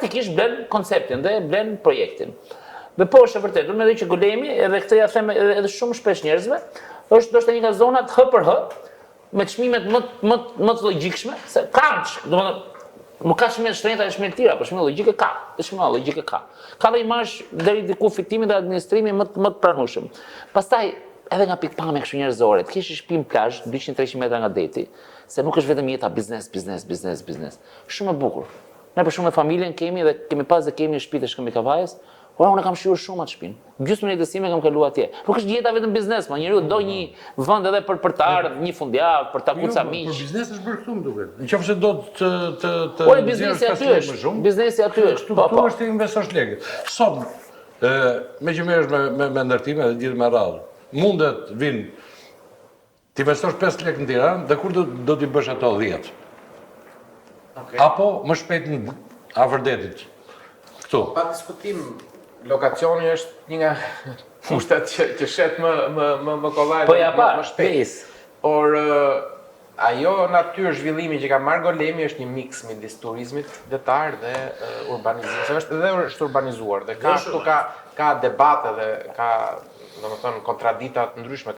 Praktikisht blen konceptin dhe blen projektin. Dhe po është e vërtetë, unë mendoj që Golemi, edhe këtë ja them edhe, edhe shumë shpesh njerëzve, është ndoshta një nga zonat hë për hë, me çmimet më më më të logjikshme, se ka, domethënë nuk ka çmime të shtrenjta e çmime të tjera, por çmime logjike ka, dhe çmime logjike ka. Ka dhe imazh deri diku fitimi dhe administrimi më më të pranueshëm. Pastaj edhe nga pikëpamja kështu njerëzore, të kesh një shtëpi në plazh 200-300 metra nga deti, se nuk është vetëm jeta biznes, biznes, biznes, biznes. Shumë e bukur. Ne për shembull me familjen kemi dhe kemi pas dhe kemi një shtëpi te Shkëmbi i Kavajës, por unë e kam shijuar shumë atë shtëpinë. Gjysmën e jetës sime kam kaluar atje. Nuk është jeta vetëm biznes, mo njeriu do një vend edhe për për të ardhur një fundjavë, për taku ca jo, miq. Për biznes është bërë këtu më duket. Në qoftë se do të të të Ore biznesi aty është. Biznesi aty është. Këtu po, po. është të investosh lekët. Sot ë me që merresh me me, me ndërtime dhe gjithë me radhë, mundet vin Ti investosh 5 lekë në Tiranë dhe kur do do t'i bësh ato 10? Okay. Apo më shpejt në afër detit. Këtu. Pa diskutim, lokacioni është një nga kushtet që që shet më më më më kollaj po ja, më, më shpejt. Por ajo natyrë zhvillimi që ka marrë Golemi është një miks midis turizmit detar dhe uh, urbanizimit. Se është edhe është urbanizuar dhe ka këtu ka ka debate dhe ka, domethënë, kontradita të ndryshme.